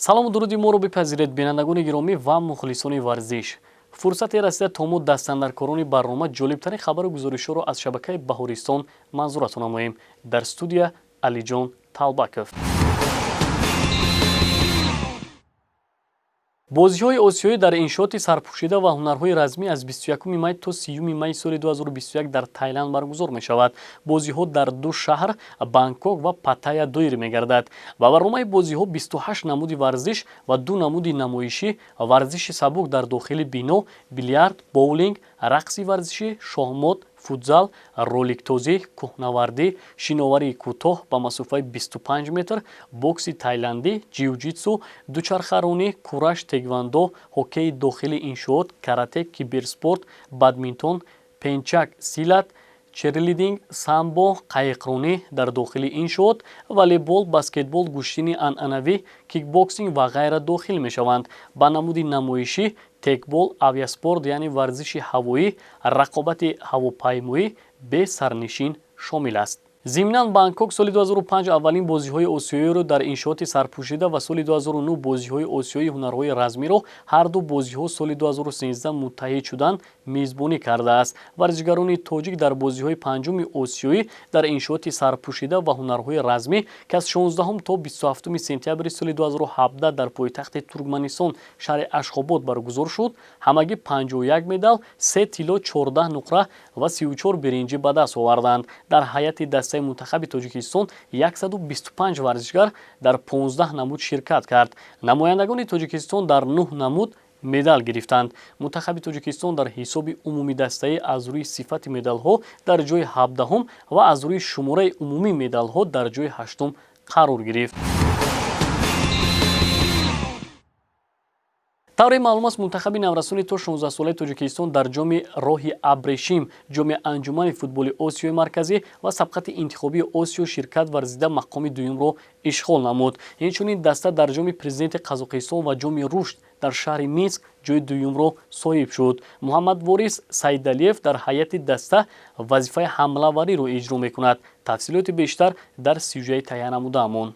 Салому дуруди моро бипазиред, бинандагони гиромӣ ва мухлисони варзиш. Фурсате расида, то мо дастандаркорони барнома ҷолибтарин хабару гузоришҳоро аз шабакаи Баҳористон манзуратон намоем. Дар студия Алиҷон Талбаков. Бозиҳои осиёӣ дар иншооти сарпӯшида ва ҳунарҳои размӣ аз 21 май то 30 май соли 2021 дар Тайланд баргузор мешавад. Бозиҳо дар ду шаҳр, Бангкок ва Паттая, доир мегардад. Ба барномаи бозиҳо 28 намуди варзиш ва ду намуди намоишӣ: варзиши сабук дар дохили бино, билярд, боулинг, рақси варзишӣ, шоҳмот, футзал, роликтозӣ, кӯҳнавардӣ, шиноварии кӯтоҳ ба масофаи 25 метр, бокси тайландӣ, ҷиу-ҷитсу, дучархаронӣ, кураш, теквандо, ҳоккеи дохили иншоот, карате, киберспорт, бадминтон, пенчак силат, черлидинг, самбо, қайиқронӣ дар дохили иншоот, волейбол, баскетбол, гӯштини анъанавӣ, кикбоксинг ва ғайра дохил мешаванд. Ба намуди намоишӣ текбол, авиаспорт, яъне варзиши ҳавоӣ, рақобати ҳавопаймоӣ бе сарнишин шомил аст. Зимнан, Бангкок соли 2005 аввалин бозиҳои осиёиро дар иншооти сарпӯшида ва соли 2009 бозиҳои осиёии ҳунарҳои размиро, ҳарду бозиҳо соли 2013 муттаҳид шуданд, мизбонӣ кардааст. Варзишгарони тоҷик дар бозиҳои панҷуми осиёӣ дар иншооти сарпӯшида ва ҳунарҳои размӣ, ки аз 16 то 27 сентябри соли 2017 дар пойтахти Туркманистон, шаҳри Ашхобод, баргузор шуд, ҳамагӣ 51 медал: се тилло, 14 нуқра ва 34 биринҷӣ ба даст оварданд. Дар ҳайати дастаи мунтахаби Тоҷикистон 125 варзишгар дар 15 намуд ширкат кард. Намояндагони Тоҷикистон дар 9 намуд медал гирифтанд. Мунтахаби Тоҷикистон дар ҳисоби умумидастаӣ аз рӯи сифати медалҳо дар ҷои 17-ум ва аз рӯи шумораи умумии медалҳо дар ҷои ҳаштум қарор гирифт. Тавре маълум аст, мунтахаби наврасони то 16-солаи Тоҷикистон дар ҷоми роҳи абрешим, ҷоми анҷумани футболи Осиёи Марказӣ ва сабқати интихобии Осиё ширкат варзида, мақоми дуюмро ишғол намуд. Инчунин даста дар ҷоми президенти Қазоқистон ва ҷоми рушд дар шаҳри Минск ҷои дуюмро соҳиб шуд. Муҳаммадворис Саидалиев дар ҳайати даста вазифаи ҳамлавариро иҷро мекунад. Тафсилоти бештар дар сюжаи таҳия намудаамон.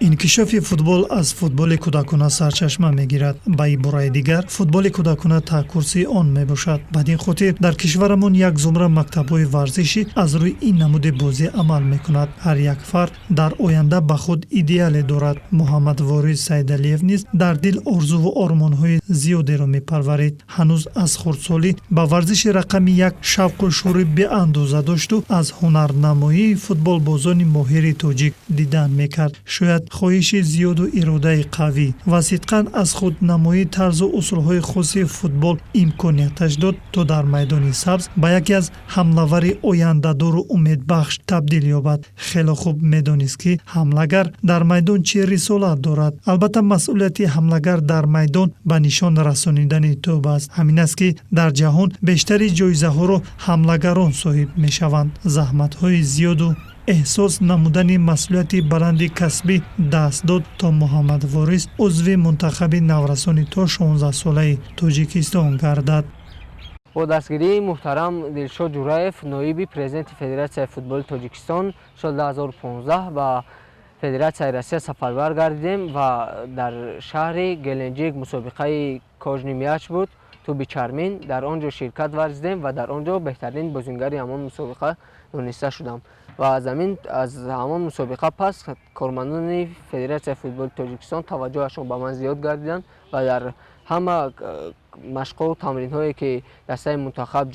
Инкишофи футбол аз футболи кӯдакона сарчашма мегирад. Ба ибораи дигар, футболи кӯдакона таъкурси он мебошад. Бад ин хотир дар кишварамон як зумра мактабҳои варзишӣ аз рӯи ин намуди бозӣ амал мекунад. Ҳар як фард дар оянда ба худ идеале дорад. Муҳаммадворис Саидалиев низ дар дил орзуву ормонҳои зиёдеро мепарварид. Ҳанӯз аз хурдсолӣ ба варзиши рақами як шавқу шӯри беандоза дошту аз ҳунарнамоии футболбозони моҳири тоҷик дидан мекард. Шояд хоҳиши зиёду иродаи қавӣ ва сидқан аз худнамоии тарзу усулҳои хоси футбол имконияташ дод, то дар майдони сабз ба яке аз ҳамлавари ояндадору умедбахш табдил ёбад. Хеле хуб медонист, ки ҳамлагар дар майдон чӣ рисолат дорад. Албатта, масъулияти ҳамлагар дар майдон ба нишон расонидани тӯб аст. Ҳамин аст, ки дар ҷаҳон бештари ҷоизаҳоро ҳамлагарон соҳиб мешаванд. Заҳматҳои зиёду эҳсос намудани масъулияти баланди касбӣ даст дод, то Муҳаммадворис узви мунтахаби наврасони то 16-солаи Тоҷикистон гардад. Бо дастгирии муҳтарам Дилшод Ҷураев, ноиби президенти Федератсияи футболи Тоҷикистон, соли 2015 ба Федератсияи Россия сафарбар гардидем ва дар шаҳри Геленҷик мусобиқаи кожаный мяч буд, тӯби чармин. Дар он ҷо ширкат варзидем ва дар он ҷо беҳтарин бозингари ҳамон мусобиқа дониста шудам. Ва аз ҳамон мусобиқа пас кормандони Федератсияи футболи Тоҷикистон таваҷҷӯҳашон ба ман зиёд гардиданд ва дар ҳама машқҳову тамринҳое, ки дастаи мунтахаб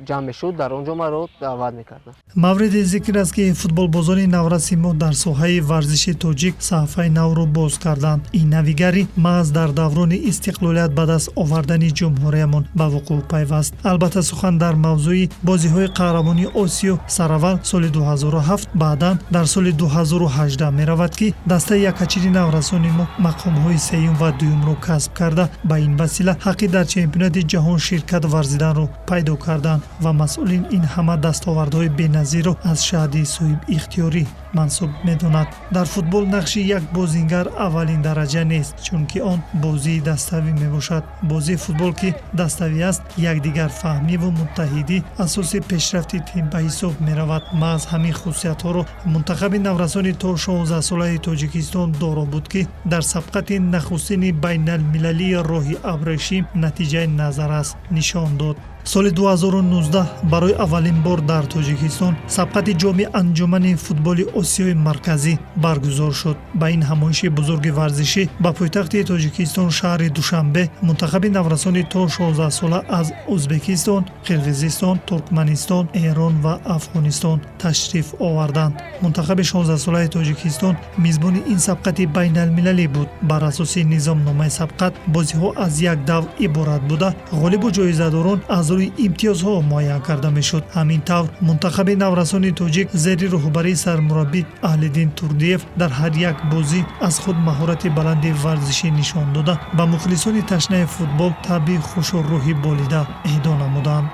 ҷамъ мешуд, дар он ҷо маро даъват мекарданд. Мавриди зикр аст, ки футболбозони навраси мо дар соҳаи варзиши тоҷик саҳифаи навро боз карданд. Ин навигарӣ маҳз дар даврони истиқлолият ба даст овардани ҷумҳуриямон ба вуқӯъ пайваст. Албатта, сухан дар мавзӯи бозиҳои қаҳрамонии Осиё сараввал соли 2007, баъдан дар соли 2018 меравад, ки дастаи якачини наврасони мо мақомҳои сеюм ва дуюмро касб карда, ба ин васила ҳаққи дар чемпионати ҷаҳон ширкат варзиданро пайдо карданд ва масъулин ин ҳама дастовардҳои беназирро аз шаҳди соҳибихтиёрӣ мансуб медонад. Дар футбол нақши як бозингар аввалин дараҷа нест, чунки он бозии даставӣ мебошад. Бозии футбол, ки даставӣ аст, якдигарфаҳмиву муттаҳидӣ асоси пешрафти тим ба ҳисоб меравад. Маҳз ҳамин хусусиятҳоро мунтахаби наврасони то 16-солаи Тоҷикистон доро буд, ки дар сабқати нахустини байналмилалии роҳи абрешим натиҷаи назаррас нишон дод. Соли 2019 барои аввалин бор дар Тоҷикистон сабқати ҷоми анҷумани футболи Осиёи Марказӣ баргузор шуд. Ба ин ҳамоиши бузурги варзишӣ ба пойтахти Тоҷикистон, шаҳри Душанбе, мунтахаби наврасони то 16-сола аз Ӯзбекистон, Қирғизистон, Туркманистон, Эрон ва Афғонистон ташриф оварданд. Мунтахаби 16-солаи Тоҷикистон мизбони ин сабқати байналмилалӣ буд. Бар асоси низомномаи сабқат бозиҳо аз як давр иборат буда, ғолибу ҷоизадорон аз рӯи имтиёзҳо муайян карда мешуд. Ҳамин тавр мунтахаби наврасони тоҷик зери роҳбарии сармураббӣ Аҳлиддин Турдиев дар ҳар як бозӣ аз худ маҳорати баланди варзишӣ нишон дода, ба мухлисони ташнаи футбол табъи хушу рӯҳи болида эҳдо намуданд.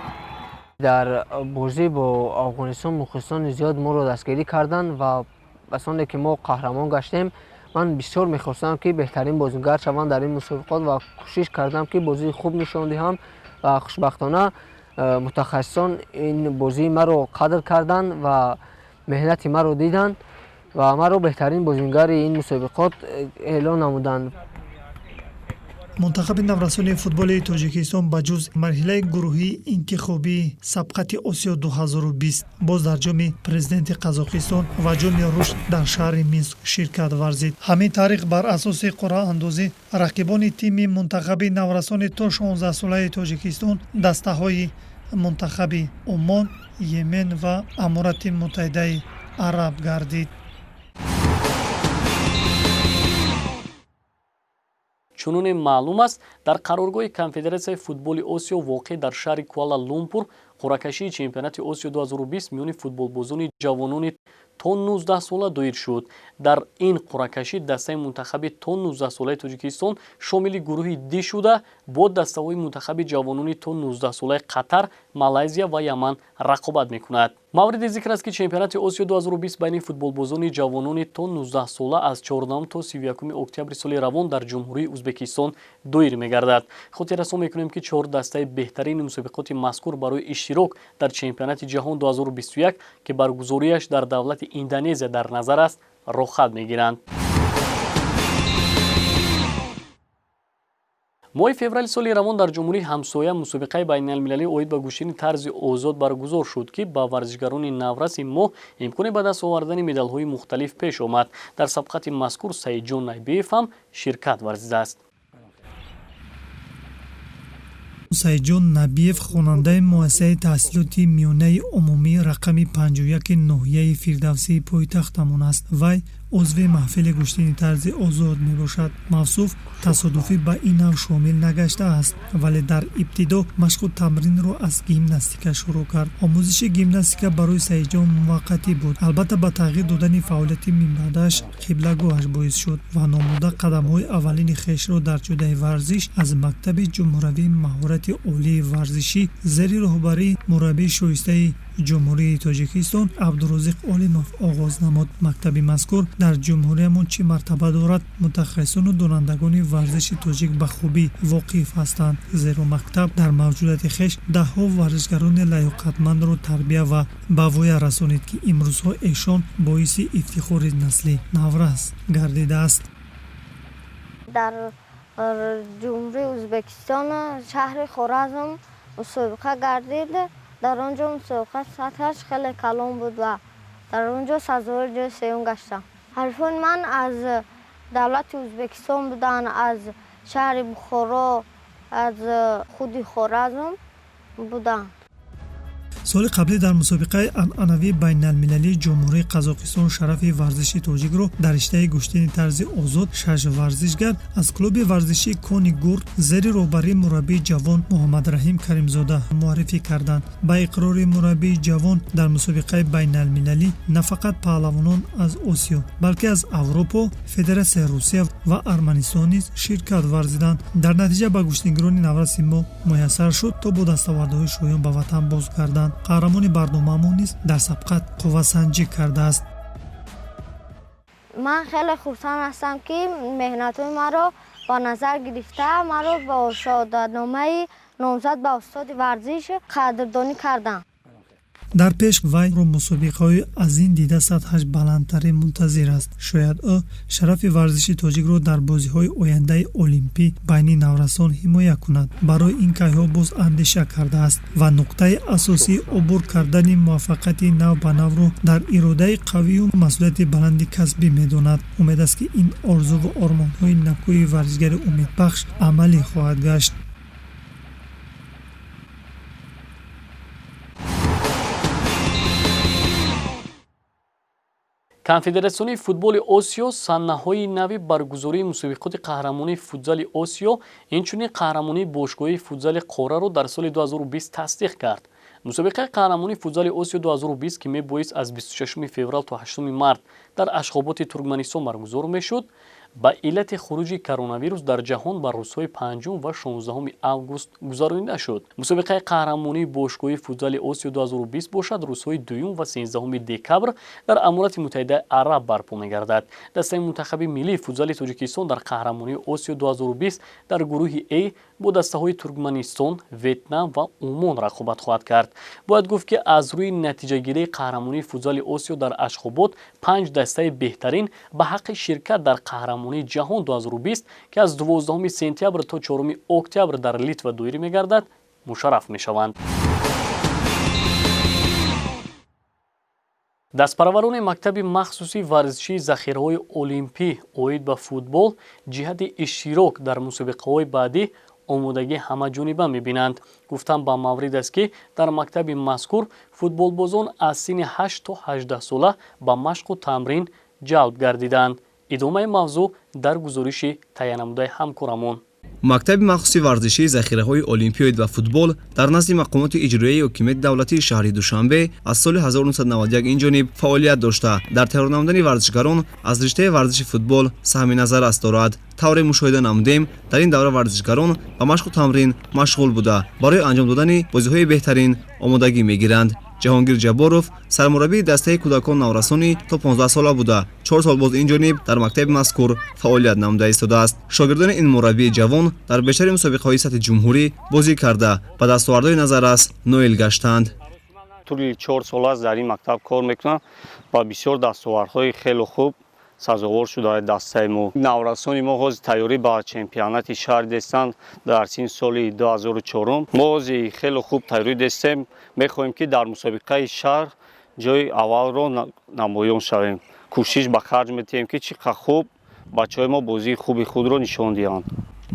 Дар бозӣ бо Афғонистон мухлисони зиёд моро дастгирӣ карданд ва басоне ки мо қаҳрамон гаштем, ман бисёр мехостам, ки беҳтарин бозингар шавам дар ин мусобиқот ва кӯшиш кардам, ки бозии хуб нишон диҳам ва хушбахтона мутахассисон ин бозии маро қадр карданд ва меҳнати маро диданд ва маро беҳтарин бозингари ин мусобиқот эълон намуданд. Мунтахаби наврасони футболи Тоҷикистон ба ҷуз марҳилаи гурӯҳии интихобии сабқати Осиё 2020 боз дар ҷоми президенти Қазоқистон ва ҷоми рушд дар шаҳри Минск ширкат варзид. Ҳамин тариқ, бар асоси қуръаандозӣ рақибони тими мунтахаби наврасони то 16-солаи Тоҷикистон дастаҳои мунтахаби Умон, Йемен ва Аморати Муттаҳидаи Араб гардид. Чуноне маълум аст, дар қароргоҳи Конфедератсияи футболи Осиё воқеъ дар шаҳри Куала Лумпур қуръакашии чемпионати Осиё 2020 миёни футболбозони ҷавонони то 19 сола доир шуд. Дар ин қуръакашӣ дастаи мунтахаби то 19 солаи Тоҷикистон шомили гурӯҳи Д шуда, бо дастаҳои мунтахаби ҷавонони то 19 солаи Қатар, Малайзия ва Яман рақобат мекунад. Мавриди зикр аст, ки чемпионати Осиё 2020 байни футболбозони ҷавонони то 19 сола аз 14 то 31 октябри соли равон дар Ҷумҳурии Ӯзбекистон доир мегардад. Хотиррасон мекунем, ки чор дастаи беҳтарини мусобиқоти мазкур барои иштирок дар чемпионати ҷаҳон 2021, ки баргузориаш дар давлати Индонезия дар назар аст, роҳхат мегиранд. Моҳи феврали соли равон дар ҷумҳурии ҳамсоя мусобиқаи байналмилалӣ оид ба гӯштини тарзи озод баргузор шуд, ки ба варзишгарони навраси моҳ имкони ба даст овардани медалҳои мухталиф пеш омад. Дар сабқати мазкур Саидҷон Найбиев ҳам ширкат варзидааст. Саидҷон Набиев хонандаи муассисаи таҳсилоти миёнаи умумии рақами 51 ноҳияи Фирдавсии пойтахтамон аст. Вай узви маҳфили гӯштини тарзи озод мебошад. Мавсуф тасодуфӣ ба ин нав шомил нагаштааст, вале дар ибтидо машқу тамринро аз гимнастика шурӯъ кард. Омӯзиши гимнастика барои Саидҷон муваққатӣ буд. Албатта, ба тағйир додани фаъолияти минбаъдааш қиблагоҳаш боис шуд ва номуда қадамҳои аввалини хешро дар ҷодаи варзиш аз мактаби ҷумҳуравии маҳорати олии варзишӣ зери роҳбарии мураббии шоистаи Ҷумҳурии Тоҷикистон Абдурозиқ Олимов оғоз намуд. Мактаби мазкур дар ҷумҳуриямон чӣ мартаба дорад, мутахассисону донандагони варзиши тоҷик ба хубӣ воқиф ҳастанд, зеро мактаб дар мавҷудияти хеш даҳҳо варзишгарони лаёқатмандро тарбия ва ба воя расонид, ки имрӯзҳо эшон боиси ифтихори насли наврас гардидааст. Дар Ҷумҳурии Ӯзбекистон шаҳри Хоразм мусобиқа гардид. Дар он ҷо мусобиқа сатҳаш хеле калон буд ва дар он ҷо сазовори ҷои сеюм гаштам. Ҳарифони ман аз давлати Ӯзбекистон буданд, аз шаҳри Бухоро, аз худи Хоразм буданд. Соли қаблӣ дар мусобиқаи анъанавии байналмилалии Ҷумҳурии Қазоқистон шарафи варзиши тоҷикро дар риштаи гӯштини тарзи озод шаш варзишгар аз клуби варзишии Кони Гурд зери роҳбарии мураббии ҷавон Муҳаммадраҳим Каримзода муаррифӣ карданд. Ба иқрори мураббии ҷавон, дар мусобиқаи байналмилалӣ на фақат паҳлавонон аз Осиё, балки аз Аврупо, Федератсияи Русия ва Арманистон низ ширкат варзиданд. Дар натиҷа ба гӯштингирони навраси мо муяссар шуд, то бо дастовардҳои шоён ба ватан бозгарданд. Қаҳрамони барномаамон низ дар сабқат қуввасанҷӣ кардааст. Ман хеле хурсанд ҳастам, ки меҳнатҳои маро ба назар гирифта, маро бо шаҳодатномаи номзад ба устоди варзиш қадрдонӣ карданд. Дар пеш вайро мусобиқаҳои аз ин дида сатҳаш баландтарин мунтазир аст. Шояд ӯ шарафи варзиши тоҷикро дар бозиҳои ояндаи олимпӣ байни наврасон ҳимоя кунад. Барои ин кайҳо боз андеша кардааст ва нуқтаи асосии убур кардани муваффақияти нав ба навро дар иродаи қавию масъулияти баланди касбӣ медонад. Умед аст, ки ин орзуву ормонҳои накӯи варзишгари умедбахш амалӣ хоҳад гашт. Конфедератсиони футболи Осиё саннаҳои нави баргузории мусобиқоти қаҳрамонии футзали Осиё, инчунин қаҳрамонии бошгоҳии футзали қорраро дар соли 2020 тасдиқ кард. Мусобиқаи қаҳрамонии футзали Осиё 2020, ки мебоист аз 26 феврал то 8 март дар Ашхоботи Туркманистон баргузор мешуд, ба иллати хуруҷи коронавирус дар ҷаҳон ба рӯзҳои 5 ва 16 август гузаронида шуд. Мусобиқаи қаҳрамонии бошгоҳии футзали Осиё 2020 бошад, рӯзҳои 2 ва 13 декабр дар Аморати Муттаҳидаи Араб барпо мегардад. Дастаи мунтахаби миллии футзали Тоҷикистон дар қаҳрамонии Осиё 2020 дар гурӯҳи А бо дастаҳои Туркманистон, Ветнам ва Умон рақобат хоҳад кард. Бояд гуфт, ки аз рӯи натиҷагирии қаҳрамонии футзали Осиё дар Ашхобод 5 дастаи беҳтарин ба ҳаққи ширкат дар қаҳрамонии ҷаҳон 2020, ки аз 12 сентябр то 4 октябр дар Литва доир мегардад, мушарраф мешаванд. Дастпарварони мактаби махсуси варзишии захираҳои олимпӣ оид ба футбол ҷиҳати иштирок дар мусобиқаҳои баъдӣ омодагӣ ҳамаҷониба мебинанд. Гуфтан ба маврид аст, ки дар мактаби мазкур футболбозон аз синни 8 то 18 сола ба машқу тамрин ҷалб гардиданд. Идомаи мавзӯъ дар гузориши таҳиянамудаи ҳамкорамон. Мактаби махсуси варзишии захираҳои олимпӣ оид ба футбол дар назди мақомоти иҷроияи ҳокимияти давлатии шаҳри Душанбе аз соли 1991 инҷониб фаъолият дошта, дар тайёр намудани варзишгарон аз риштаи варзиши футбол саҳми назаррас дорад. Тавре мушоҳида намудем, дар ин давра варзишгарон ба машқу тамрин машғул буда, барои анҷом додани бозиҳои беҳтарин омодагӣ мегиранд. Ҷаҳонгир Ҷабборов сармураббии дастаи кӯдакон наврасони то 15 сола буда, 4 сол боз инҷониб дар мактаби мазкур фаъолият намуда истодааст. Шогирдони ин мураббии ҷавон дар бештари мусобиқаҳои сатҳи ҷумҳурӣ бозӣ карда, ба дастовардҳои назаррас ноил гаштанд. Тӯли 4 сол аст дар ин мактаб кор мекунам ва бисёр дастовардҳои хеле хуб сазовор шуда дастаи мо. Наврасони мо ҳозир тайёрӣ ба чемпионати шаҳр дестанд дар сини соли 2004. Мо ҳозир хеле хуб тайёрӣ дестем, мехоҳем, ки дар мусобиқаи шаҳр ҷои аввалро намоён шавем. Кӯшиш ба харҷ метиҳем, ки чӣ қадр хуб бачаҳои мо бозии хуби худро нишон диҳанд.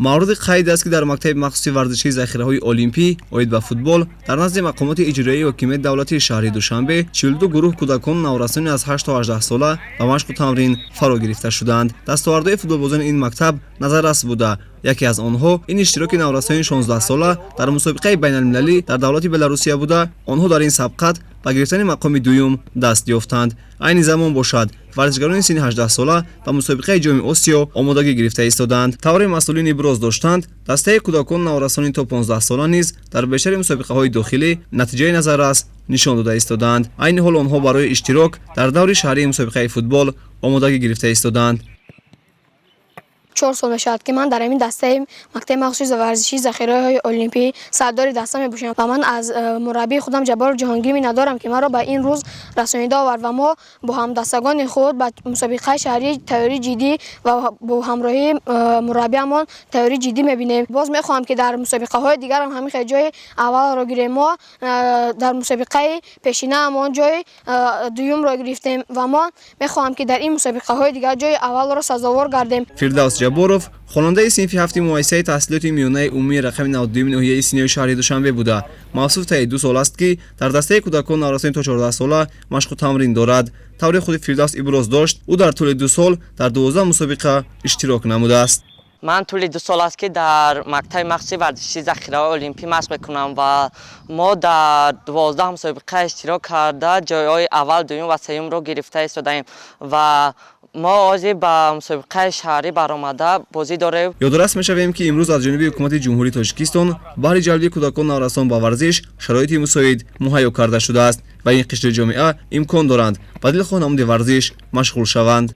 Мавриди қайд аст, ки дар мактаби махсуси варзишии захираҳои олимпӣ оид ба футбол дар назди мақомоти иҷроияи ҳокимияти давлатии шаҳри Душанбе 42 гурӯҳ кӯдакону наврасони аз 8 то 18 сола ба машқу тамрин фаро гирифта шуданд. Дастовардҳои футболбозони ин мактаб назаррас буда, яке аз онҳо ин иштироки наврасони 16 сола дар мусобиқаи байналмилалӣ дар давлати Беларусия буда, онҳо дар ин сабқат ба гирифтани мақоми дуюм даст ёфтанд. Айни замон бошад, варзишгарони синни 18 сола ба мусобиқаи Ҷоми Осиё омодагӣ гирифта истоданд. Тавре масъулин иброз доштанд, дастаи кӯдакону наврасони то 15 сола низ дар бештари мусобиқаҳои дохилӣ натиҷаи назаррас нишон дода истоданд. Айни ҳол онҳо барои иштирок дар даври шаҳрии мусобиқаи футбол омодагӣ гирифта истоданд. 4 сол мешавад, ки ман дар ҳамин дастаи мактаби махсуси варзишии захираҳои олимпӣ сардори даста мебошам ва ман аз мураббии худам Ҷабборов Ҷаҳонгир миннатдорам, ки маро ба ин рӯз расонида овард ва мо бо ҳамдастагони худ ба мусобиқаи шаҳрӣ тайёрии ҷиддӣ ва бо ҳамроҳии мураббиамон тайёрии ҷиддӣ мебинем. Боз мехоҳам, ки дар мусобиқаҳои дигарам ҳамин хел ҷои аввалро гирем. Мо дар мусобиқаи пешинаамон ҷои дуюмро гирифтем ва мо мехоҳам, ки дар ин мусобиқаҳои дигар ҷои аввалро сазовор гардем. Фирдавс Ҷабборов Хонандаи синфи ҳафти муассисаи таҳсилоти миёнаи умумии рақами 92 ноҳияи Синои шаҳри Душанбе буда, мавсуф таи 2 сол аст, ки дар дастаи кӯдакон наврасони то 14 сола машқу тамрин дорад. Тавре худи Фирдавс иброз дошт, ӯ дар тӯли 2 сол дар 12 мусобиқа иштирок намудааст. Ман тӯли 2 сол аст, ки дар мактаби махсуси варзишии захираҳои олимпӣ машқ мекунам ва мо дар 12 мусобиқа иштирок карда, ҷойҳои аввал, дуюм ва сеюмро гирифта истодаем ва мо ҳозир ба мусобиқаи шаҳрӣ баромада бозӣ дорем. Ёдрас мешавем, ки имрӯз аз ҷониби ҳукумати Ҷумҳурии Тоҷикистон баҳри ҷалби кӯдакон наврасон ба варзиш шароити мусоид муҳайё карда шудааст ва ин қишри ҷомеа имкон доранд ба дилхоҳ намуди варзиш машғул шаванд.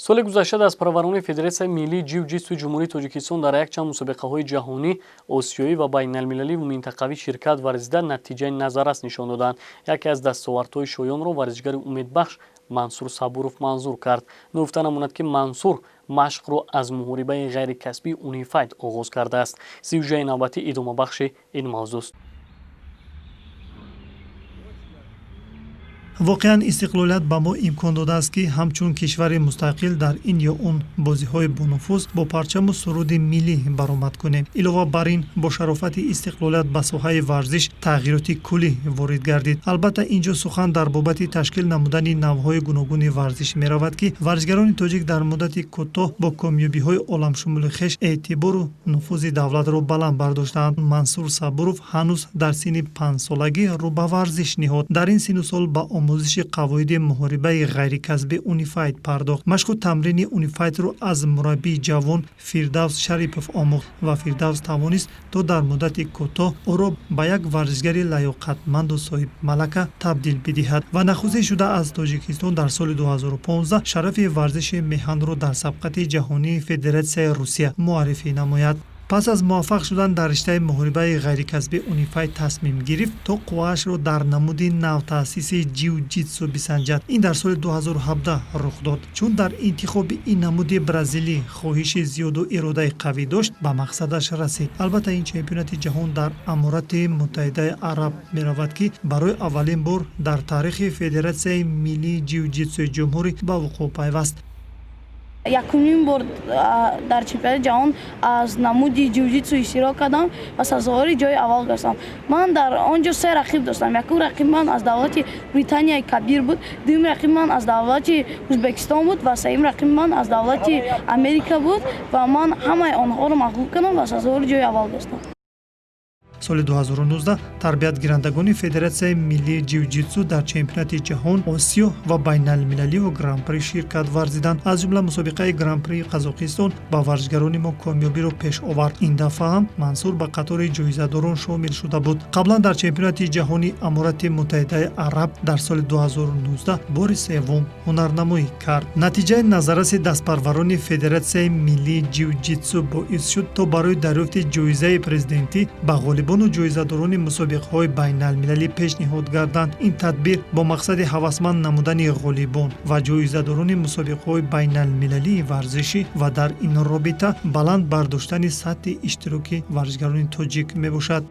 Соли гузашта дастпарварони Федератсияи миллии ҷиу-ҷитсуи Ҷумҳурии Тоҷикистон дар якчанд мусобиқаҳои ҷаҳонӣ, осиёӣ ва байналмилалӣ ва минтақавӣ ширкат варзида, натиҷаи назаррас нишон доданд. Яке аз дастовардҳои шоёнро варзишгари умедбахш Мансур Сабуров манзур кард. Ногуфта намонад, ки Мансур машқро аз муҳорибаи ғайрикасбии Унифайт оғоз кардааст. Сюжаи навбатӣ идомабахши ин мавзӯст. Воқеан, истиқлолият ба мо имкон додааст, ки ҳамчун кишвари мустақил дар ин ё он бозиҳои бонуфуз бо парчаму суруди миллӣ баромад кунем. Илова бар ин, бо шарофати истиқлолият ба соҳаи варзиш тағйироти куллӣ ворид гардид. Албатта, ин ҷо сухан дар бобати ташкил намудани навъҳои гуногуни варзиш меравад, ки варзишгарони тоҷик дар муддати кӯтоҳ бо комёбиҳои оламшумули хеш эътибору нуфузи давлатро баланд бардоштаанд. Мансур Сабуров ҳанӯз дар синни 5-солагӣ рӯ ба варзиш ниҳод. Дар ин синну сол ба омӯзиши қавоиди муҳорибаи ғайрикасбӣ Унифайт пардохт. Машқу тамрини Унифайтро аз мураббии ҷавон Фирдавс Шарипов омӯхт ва Фирдавс тавонист, то дар муддати кӯтоҳ ӯро ба як варзишгари лаёқатманду соҳибмалака табдил бидиҳад ва нахустин шуда аз Тоҷикистон дар соли 2015 шарафи варзиши меҳанро дар сабқати ҷаҳонии Федератсияи Русия муаррифӣ намояд. Пас аз муваффақ шудан дар риштаи муҳорибаи ғайрикасбӣ Унифайт тасмим гирифт, то қувваашро дар намуди навтаъсиси ҷиу-ҷитсу бисанҷад. Ин дар соли 2017 рух дод. Чун дар интихоби ин намуди бразилӣ хоҳиши зиёду иродаи қавӣ дошт, ба мақсадаш расид. Албатта, ин чемпионати ҷаҳон дар Аморати Муттаҳидаи Араб меравад, ки барои аввалин бор дар таърихи Федератсияи миллии ҷиу-ҷитсуи ҷумҳурӣ ба вуқӯъ пайваст. Якумин бор дар чемпионати ҷаҳон аз намуди ҷиу-ҷитсу иштирок кардам ва сазовори ҷои аввал гаштам. Ман дар он ҷо 3 рақиб доштам. Якум рақиб ман аз давлати Британияи Кабир буд, дуюм рақиб ман аз давлати Ӯзбекистон буд ва сеюм рақиб ман аз давлати Америка буд ва ман ҳамаи онҳоро мағлуб кардам ва сазовори ҷои аввал гаштам. Соли 2019 тарбиятгирандагони Федератсияи миллии ҷиу-ҷитсу дар чемпионати ҷаҳон, Осиё ва байналмилалию гран-при ширкат варзиданд. Аз ҷумла мусобиқаи гран-прии Қазоқистон ба варзишгарони мо комёбиро пеш овард. Ин дафъа ҳам Мансур ба қатори ҷоизадорон шомил шуда буд. Қаблан дар чемпионати ҷаҳони Аморати Муттаҳидаи Араб дар соли 2019 бори севум ҳунарнамоӣ кард. Натиҷаи назарраси дастпарварони Федератсияи миллии ҷиу-ҷитсу боис шуд, то барои дарёфти ҷоизаи президентӣ ба ғолибону ҷоизадорони мусобиқаҳои байналмилалӣ пешниҳод гарданд. Ин тадбир бо мақсади ҳавасманд намудани ғолибон ва ҷоизадорони мусобиқаҳои байналмилалии варзишӣ ва дар ин робита баланд бардоштани сатҳи иштироки варзишгарони тоҷик мебошад.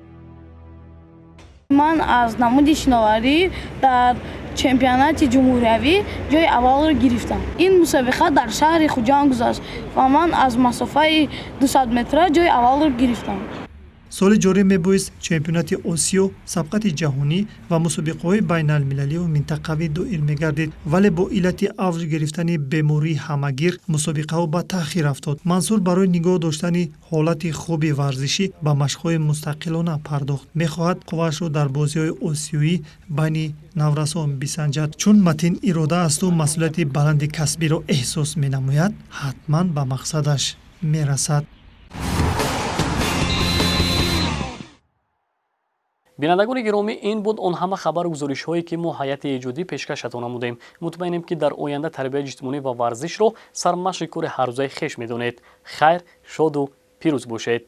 Ман аз намуди шиноварӣ дар чемпионати ҷумҳуриявӣ ҷои аввалро гирифтам. Ин мусобиқа дар шаҳри Хуҷанд гузашт ва ман аз масофаи 200 метра ҷои аввалро гирифтам. Соли ҷорӣ мебоист чемпионати Осиё, сабқати ҷаҳонӣ ва мусобиқаҳои байналмилалию минтақавӣ доир мегардид, вале бо иллати авҷ гирифтани бемории ҳамагир мусобиқаҳо ба таъхир афтод. Мансур барои нигоҳ доштани ҳолати хуби варзишӣ ба машқҳои мустақилона пардохт. Мехоҳад қувваашро дар бозиҳои осиёӣ байни наврасон бисанҷад. Чун матин ирода асту масъулияти баланди касбиро эҳсос менамояд, ҳатман ба мақсадаш мерасад. Бинандагони гиромӣ, ин буд он ҳама хабару гузоришҳое, ки мо ҳайати эҷодӣ пешкашатон намудем. Мутмаинем, ки дар оянда тарбияи ҷисмонӣ ва варзишро сармашқи кори ҳаррӯзаи хеш медонед. Хайр, шоду пирӯз бошед.